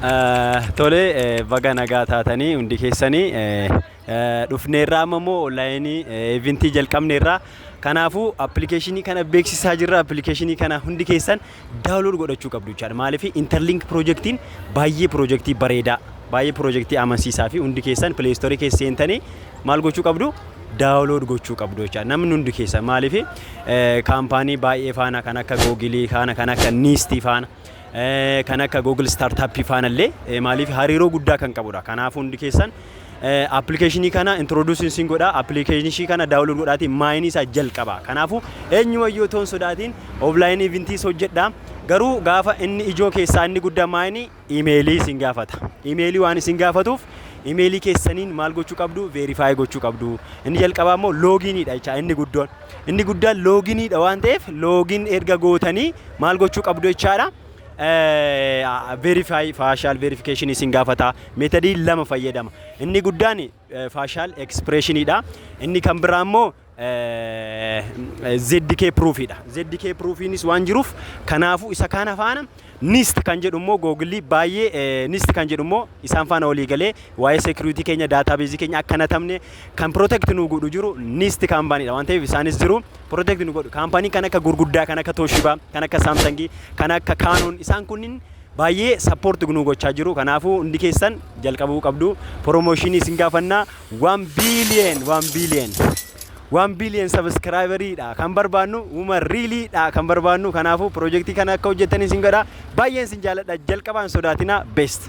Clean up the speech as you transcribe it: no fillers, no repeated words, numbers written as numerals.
Tole, baga nagaa taatanii hundi keessanii. Dhufneerraa amma immoo online eventii jalqabneerraa. Kanaafuu appilikeeshinii kana beeksisaa jirra. Appilikeeshinii kana hundi keessan download godhachuu qabdu jechaadha. Maaliif? Interlink piroojeektiin baay'ee piroojeektii bareedaa, baay'ee piroojeektii amansiisaa fi hundi keessan Play Store keessa seentanii maal gochuu qabdu? Download gochuu qabdu jechaadha. Namni hundi keessan, maaliif, kaampaanii baay'ee faana, kan akka Google faana, kan akka NIST faana, kan akka Google Startup faana illee, maaliif, hariiroo guddaa kan qabudha. Kanaafuu hundi keessan appilikeeshinii kana introduce isin godha. Appilikeeshinii kana download godhaatii mine isaa jalqaba. Kanaafuu eenyumayyuu otoo hin sodaatiin offline eventiis hojjedha. Garuu gaafa inni ijoo keessaa inni guddaa mine imeelii isin gaafata. Imeelii waan isin gaafatuuf imeelii keessaniin maal gochuu qabdu? Verify gochuu qabdu. Inni jalqabaa immoo loginiidha jecha inni guddoon. Inni guddaan loginiidha waan ta'eef login erga gootanii maal gochuu qabdu jechaadha? Verify, facial verification isin gaafata. Methodii lama fayyadama. Inni guddaan facial expressioniidha. Inni kan biraa immoo ZK proofiidha. ZK proofiinis waan jiruuf, kanaafuu isa kana faana NIST kan jedhu immoo, Google baay'ee NIST kan jedhu immoo isaan faana walii galee waa'ee security keenya, database keenya akka natamne kan protect nu godhu jiru NIST kaampaaniidha waan ta'eef isaanis jiru protect nu godhu. Kaampaanii kan akka gurguddaa, kan akka Toshiba, kan akka Samsung, kan akka Canon, isaan kunniin baay'ee support nu gochaa jiru. Kanaafuu hundi keessan jalqabuu qabdu. Promotionii isin gaafannaa. 1 billion, 1 billion, 1 billion subscriberiidha kan barbaannu, uma realiidha kan barbaannu. Kanaafuu piroojeektii kana akka hojjetan isin godha. Baay'een isin jaalladha. Jalqabaan sodaatina. Best.